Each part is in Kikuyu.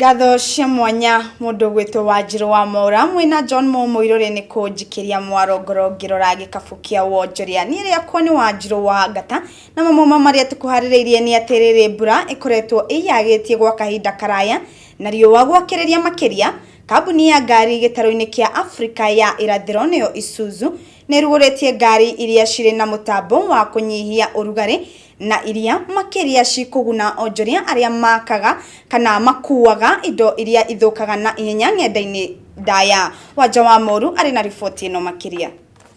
Ngatho cia mwanya mũndũ ũgwĩtwo Wanjirũ wa Mwaũra mwĩna John Mũirũrĩ nĩ kũnjikĩria mwaro ngoro ngĩrora gĩkabũ kĩa wonjoria. Niĩ rĩakwa nĩ Wanjirũ wa Ngata na mamwe ma marĩa tũkũharĩrĩirie nĩ atĩ rĩrĩ mbura ĩkoretwo ĩyagĩtie gwa kahinda karaya na riũa gwakĩrĩria makĩria. Kambuni ya ngari gĩtarũ-inĩ kĩa Afrika ya irathĩro nĩyo Isuzu nĩ ĩrugũrĩtie ngari iria cirĩ na mũtambo wa kũnyihia ũrugarĩ na iria makĩria cikũguna onjoria arĩa makaga kana makuaga indo iria ithũkaga na ihenya ng'enda-inĩ ndaya. Wanja wa Moru arĩ na riboti ĩno makĩria.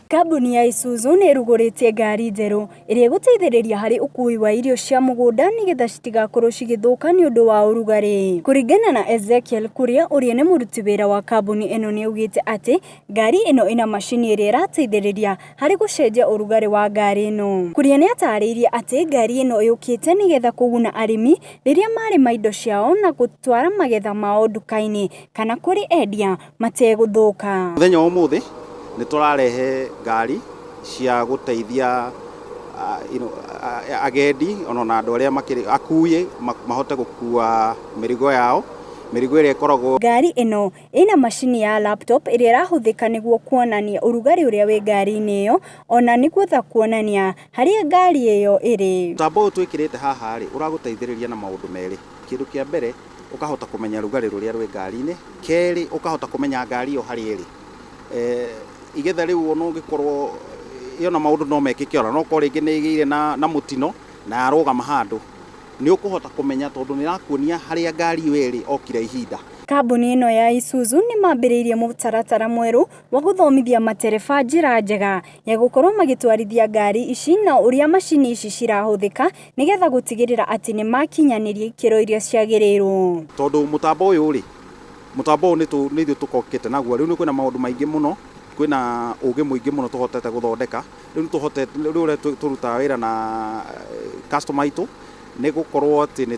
Kambuni ya Isuzu nĩ ĩrugũrĩtie ngari njerũ ĩrĩa ĩgũteithĩrĩria harĩ ũkui wa irio cia mũgũnda nĩgetha citigakorwo cigĩthũka nĩ ũndũ wa ũrugarĩ. Kũringana na Ezekiel Kuria ũrĩa nĩ mũruti wĩra wa kambuni ĩno nĩ augĩte atĩ ngari ĩno ĩna macini ĩrĩa ĩrateithĩrĩria harĩ gũcenjia ũrugarĩ wa ngari ĩno. Kuria nĩ atarĩirie atĩ ngari ĩno yũkĩte nĩgetha kũguna arĩmi rĩrĩa marĩma indo ciao na gũtwara magetha mao nduka-inĩ kana kũrĩ endia mategũthũka. Mũthenya wa ũmũthĩ nĩ tũrarehe ngari cia gũteithia agendi ona andũ arĩa makĩrĩ akui mahote gũkua mĩrigo yao, mĩrigo ĩrĩa ĩkoragwo. Ngari ĩno ĩna macini ya laptop ĩrĩa ĩrahũthĩka nĩguo kuonania ũrugarĩ ũrĩa wĩ ngari-inĩ ĩyo ona nĩguo kuonania harĩa ngari ĩyo ĩrĩ. Mũtambo ũyũ twĩkĩrĩte haha rĩ, ũragũteithĩrĩria na maũndũ merĩ. Kĩndũ kĩa mbere ũkahota kũmenya rugarĩ rũrĩa rwĩ ngari-inĩ, kerĩ ũkahota kũmenya ngari ĩyo harĩa ĩrĩ. Igetha rĩu ona ũngĩkorwo ona maũndũ no mekĩke ona no ũkorwo rĩngĩ nĩ ĩgĩire na mũtino na yarũgama handũ, nĩ ũkũhota kũmenya tondũ nĩ ĩrakuonia harĩa ngari ĩyo ĩrĩ o kila ihinda. Kambuni ĩno ya Isuzu nĩ mambĩrĩirie mũtaratara mwerũ wa gũthomithia matereba njĩra njega ya gũkorwo magĩtwarithia ngari ici na ũrĩa macini ici cirahũthĩka nĩgetha gũtigĩrĩra atĩ nĩ makinyanĩria ikĩro iria ciagĩrĩirwo. Tondũ mũtambo ũyũ rĩ, mũtambo ũyũ nĩ ithuĩ tũkokĩte naguo, rĩu kwĩna maũndũ maingĩ mũno, kwĩna ũgĩ mũingĩ mũno tũhotete gũthondeka, rĩu nĩtũhotete, rĩu ũrĩa tũrutaga wĩra na customer aitũ nĩ gũkorwo atĩ nĩ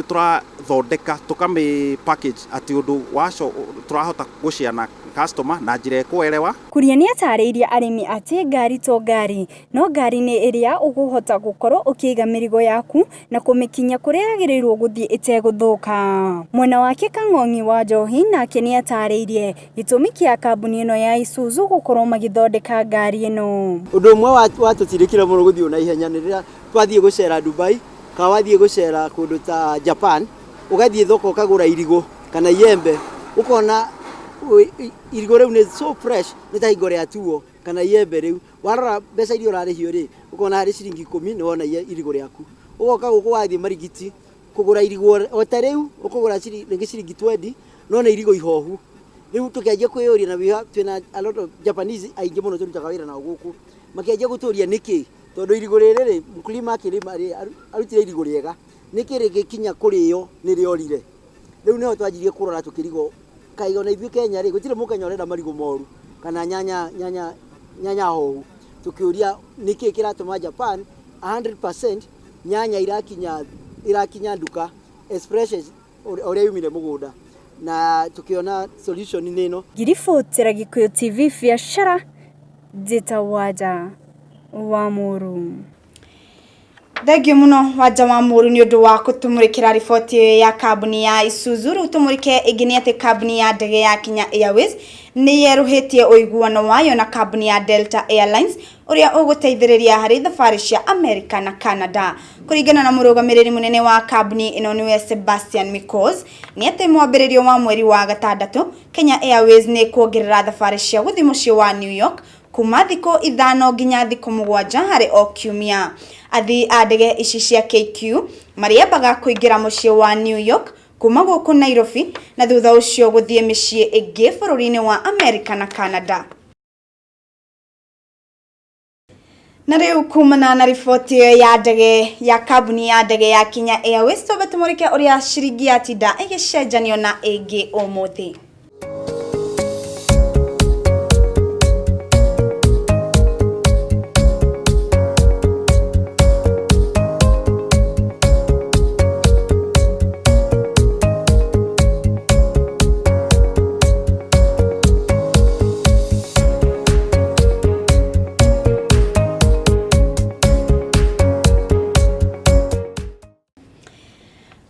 tũrathondeka tũkamĩ package atĩ ũndũ waco tũrahota gũ share na customer na njĩra ĩkũerewa. Kuria nĩ atarĩirie arĩmi atĩ ngari to ngari, no ngari nĩ ĩrĩa ũkũhota gũkorwo ũkĩiga mĩrigo yaku na kũmĩkinyia kũrĩa yagĩrĩirwo gũthiĩ ĩtegũthũka. Mwena wake Kang'ong'i wa Njohi nake nĩ atarĩirie gĩtũmi kĩa kambuni ĩno ya Isuzu gũkorwo magĩthondeka ngari ĩno. Ũndũ ũmwe watũtindĩkire mũno gũthiĩ na ihenya nĩ rĩrĩa twathiĩ gũcera Dubai kana wathiĩ gũcera kũndũ ta Japan, ũgathiĩ thoko ũkagũra irigũ kana iembe, ũkona irigũ rĩu nĩ so fresh nĩ ta hingo rĩatuo kana iembe rĩu, warora mbeca iria ũrarĩhio rĩ, ũkona harĩ ciringi ikũmi nĩ wona irigũ rĩaku. Ũgoka gũkũ wathiĩ Marigiti kũgũra irigũ o ta rĩu ũkũgũra rĩngĩ ciringi 20 no nĩ irigũ ihohu. Rĩu tũkĩanjia kwĩyũria na twĩna a lot of Japanese aingĩ mũno tũrutaga wĩra nao gũkũ, makĩanjia gũtũria nĩkĩ, tondũ irigũ rĩrĩ rĩ, mkulima akĩrĩma rĩ, arutire irigũ rĩega, nĩkĩ rĩgĩkinya kũrĩo nĩ rĩorire. Rĩu nĩho twanjirie kũrora tũkĩrigwo kaĩ ona ithuĩ Kenya rĩ, gũtirĩ mũkenya ũrenda marigũ moru kana nyanya nyanya nyanya hohu. Tũkĩũria nĩkĩ kĩratũma Japan 100% nyanya irakinya irakinya nduka as fresh as ũrĩa yumire mũgũnda, na tũkĩona solution nĩ ĩno. Ngĩribotera Gĩkũyũ TV biacara njĩta Wanja wa Mũru. Thengiũ mũno Wanja wa Mũru nĩ ũndũ wa kũtũmũrĩkĩra riboti ĩyo ya kambuni ya Isuzu. Rĩu tũmũrĩke ĩngĩ nĩ atĩ kambuni ya ndege ya Kenya Airways nĩ yerũhĩtie ũiguano wayo na kambuni ya Delta Airlines ũrĩa ũgũteithĩrĩria harĩ thabarĩ cia Amerika na Canada. Kũringana na mũrũgamĩrĩri mũnene wa kambuni ĩno nĩwe Sebastian Micos, nĩ atĩ mwambĩrĩrio wa mweri wa gatandatũ Kenya Airways nĩ ĩkuongerera thabarĩ cia gũthiĩ mũciĩ wa New York kuma thikũ 5 nginya thikũ 7 harĩ o kiumia. Athii a ndege ici cia KQ marĩambaga kũingĩra mũciĩ wa New York kuma gũkũ Nairobi na thutha ũcio gũthiĩ mĩciĩ ĩngĩ bũrũri-inĩ wa Amerika na Canada. Na rĩu kumana na riboti ĩyo ya ndege ya kambuni ya ndege ya Kenya Airways twambe tũmũrĩke ũrĩa ciringi yatinda ĩgĩcenjanio na ĩngĩ ũmũthĩ.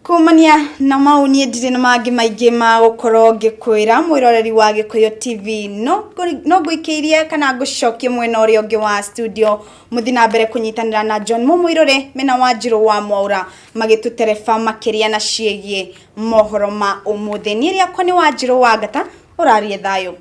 Kumania na mau niĩ ndirĩ na mangĩ maingĩ ma gũkorwo ngĩkwĩra mwĩroreri wa Gĩkũyũ TV, no ngũikĩirie kana ngũcokie mwena ũrĩa ũngĩ wa studio mũthiĩ na mbere kũnyitanĩra na John Mũmũirũrĩ mena Wanjirũ wa Mwaũra magĩtũtereba makĩria na ciĩgiĩ mohoro ma ũmũthĩ. Niĩ rĩakwa nĩ Wanjirũ wa Ngata, ũrarie thayũ.